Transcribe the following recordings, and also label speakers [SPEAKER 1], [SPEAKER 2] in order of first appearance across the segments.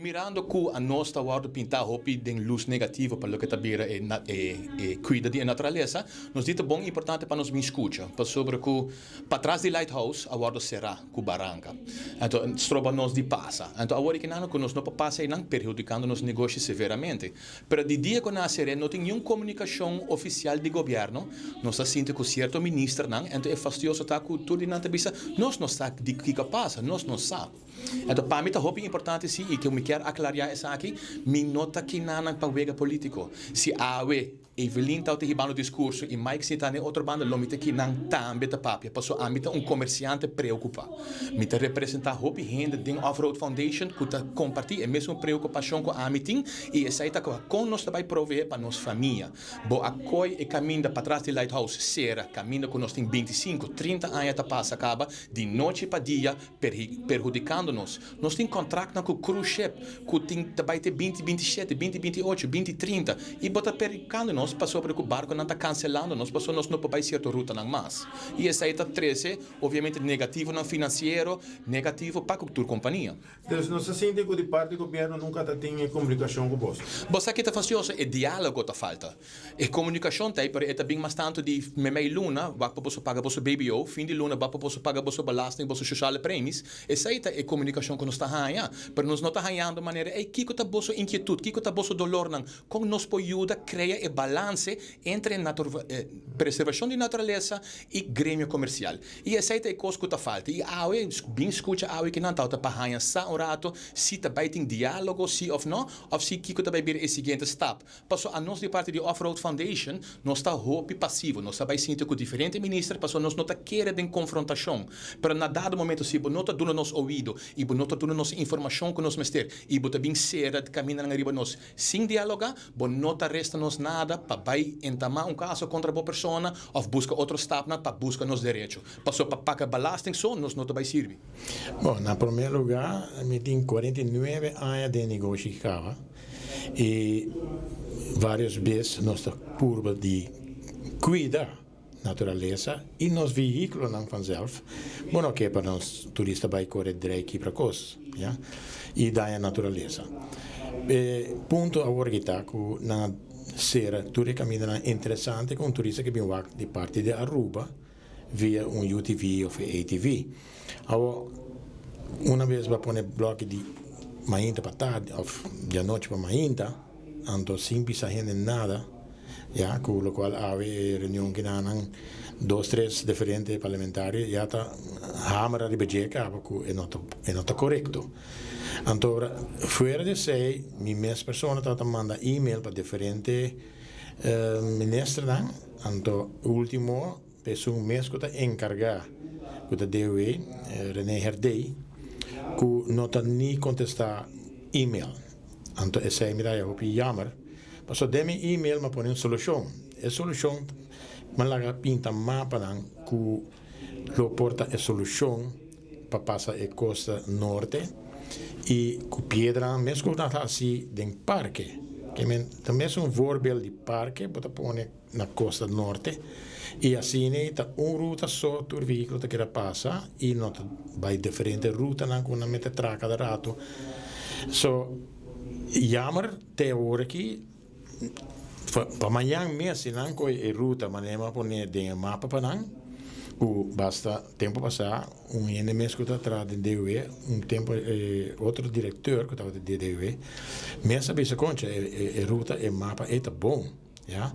[SPEAKER 1] Mirando ku anos ta wòrdu pintá hopi den lus negativo pa loke ta bira e e kuida di e naturalesa, nos di ta bon importante pa nos bin skucha, pasobra ku patras di Lighthouse a wòrdu será ku baranka. Anto stroba nos di pasa. Anto awor e kinan ku nos no por pasa einan perhudikando nos negoshi severamente. Pero di dia ku nan a ser'é no tin niun komunikashon ofisial di gobièrnu. Nos ta sinti ku sierto ministernan, anto e fastioso ta ku tur di nan ta bisa, nos no sa di kiko a pasa, nos no sa. Anto pa mi ta hopi importante si y cu mi kier aclaria esaki, mi no ta kinanan pa wega politico. Si awe Evelyn tawata hibando discurso y Mike sinta na e otro banda lo mi ta kinan tambe ta papia paso ami ta un comerciante preocupa. Mi ta representa hopi hende den Off Road Foundation cu ta comparti e mesun preocupacion cu ami tin y esai ta con nos ta bay provee pa nos famia. Bo a coy e caminda patras di Lighthouse cera, caminda cu nos tin 25, 30 aña ta pasa caba di nochi pa dia perhudikando nos. Nos tin kontraktnan ku cruise ship ku tin ta bai te 2027, 2028, 2030 i bo ta perhudikando nos pasobra ku barkonan ta kanselando nos pasobra nos no por bai sierto rutanan mas. I esei ta trese obviamente negativonan finansiero negativo pa ku tur kompania.
[SPEAKER 2] Dus nos ta sinti ku di parti gobièrnu nunka ta tin e komunikashon ku boso.
[SPEAKER 1] Bo sa ki ta fasioso? E diálogo ta falta. E komunikashon ta ei, pero e ta bin mas tantu di meimei luna, wak pa boso paga boso BBO, fin di luna wak pa boso paga boso belasting, boso sociale premies. Esei ta e komunikashon ku nos ta haña. Pero nos no ta hañando manera, ei, kiko ta boso inkietut, kiko ta boso dolornan, kon nos por yuda krea e balanse entre preservashon di naturalesa i gremio komersial. I esei ta e kos ku ta falta. I awe, bin skucha awe kinan tabata pa haña sa un rato si ta bai tin diálogo, si òf no, òf si kiko ta bai bira e siguiente stap. Paso anos di parti di Off Road Foundation nos ta hopi pasivo, nos ta bai sinti ku diferente minister paso nos no ta kere den konfrontashon. Pero na dado momento si bo no ta duna nos oido i bo no ta duna nos e informashon ku nos mester i bo ta bin sera kamindanan riba nos sin dialoga, bo no ta resta nos nada pa bai entamá un kaso kontra bo persona òf buska otro stapnan pa buska nos derecho. Paso pa paga belasting so nos no ta bai sirbi.
[SPEAKER 3] Bon, na promé lugá mi tin 49 aña den negoshi kaba. I varios bes nos ta purba di kuida naturalesa i nos vehíkulonan vanzelf. Bo no ke pa nos turista bai kore drei kibra kos, ya, i daña naturalesa. E punto awor aki ta ku nan a sera tur e kamindanan interesante ku un turista ke bin wak di parti di Aruba via un UTV of ATV. Awor, una bes bo a pone bloki di mainta pa tardi of di anochi pa mainta, anto sin bisa hende nada, ya, ku lokual awe e reunion kinanan dos tres diferente parlamentario ya ta hamer ariba dje kaba ku e no ta e no ta korekto. Anto ora fuera di esei mi mes persona tabata manda email pa diferente ministernan, anto ultimo Esun mes ku ta enkargá ku ta DOW, René Herdé, ku no ta ni kontestá email. Anto esei mi ta haya hopi jammer, pasobra den mi email mi a pone un solushon. E solushon mi a laga pinta mapanan ku lo por ta e solushon pa pasa e kosta norte i ku piedranan mes ku nan ta hasi den parke. Ke men ta mes un voorbeeld di parke bo ta pone. na costa norte y asina ta un ruta so tur vehiculo ta keda pasa y no ta bay diferente rutanan cu nan mester traha cada rato. So jammer te awor aki pa mañan mes si nan coge e ruta manera mi a pone den e mapa pa nan cu basta tempo pasa un hende mes cu ta traha den DOW un tempo e otro directeur cu tabata den DOW mes a bisa concha e ruta e mapa ey ta bon. Ya,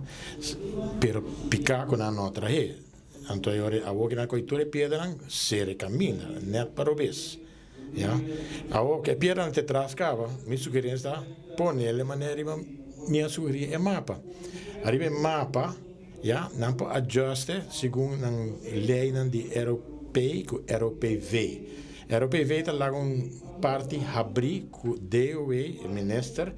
[SPEAKER 3] pero piká ku nan no a trah'é. Anto e ora awor ku nan a kohe tur e piedranan, sera e kaminda, nèt pa robes. Ya, awor ku e piedranan te tras kaba, mi sugerensia ta ponele manera riba mi a sugerí e mapa. Ariba e mapa, ya, nan por adjuste segun nan leinan di ROP ku ROPV. ROPV ta laga un parti habrí ku DOW, e minister,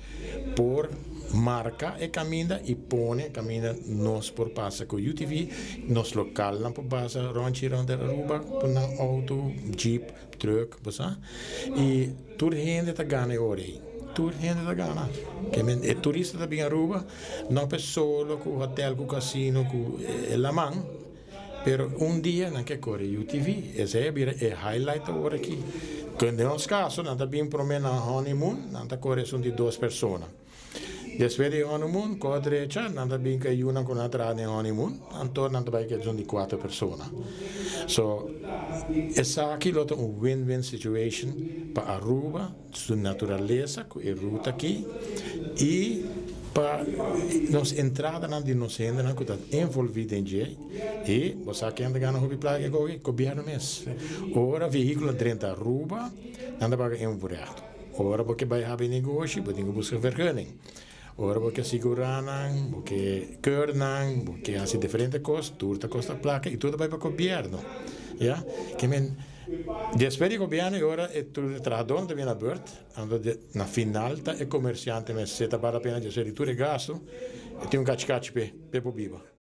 [SPEAKER 3] por marka e kaminda i pone kaminda nos por pasa ku UTV, nos lokalnan por pasa ròntchi rònt Aruba ku nan outo, jeep, trùk, bo sa. I tur hende ta gana e ora ei. Tur hende ta gana. Ke men e turista ta bin Aruba no pa e solo ku hotèl, ku kasino, ku e laman. Pero un dia nan ke kore UTV, esei a bira e highlight awor aki. Ku den nos kaso nan ta bin promé na honeymoon, nan ta kore esun di dos persona. Despues di honeymoon, ku a drecha, nan ta bin ku e yunan ku nan a traha den honeymoon, anto nan ta bai ku esun di kuater persona. So, esaki lo ta un win-win situation pa Aruba, su naturalesa ku e ruta aki i pa nos entradanan di nos hendenan ku ta envolví den dje i bo sa ken ta gana hopi plaka e koki? Gobièrnu mes. Ora vehíkulo drenta Aruba nan ta paga invoerrecht. Ora bo ke bai habri negoshi bo tin ku buska vergunning. Ora bo ke sigurá nan, bo ke keur nan, bo ke hasi diferente kos, tur ta kosta plaka i tur ta bai pa gobièrnu. Ya, ke men despues di gobièrnu e ora e tur e trahadónan ta bini na bùrt, anto na final ta e komersiante mes se ta bal la pena dje seri tur e gastu, e tin un kachi kachi p'e, p'e por biba.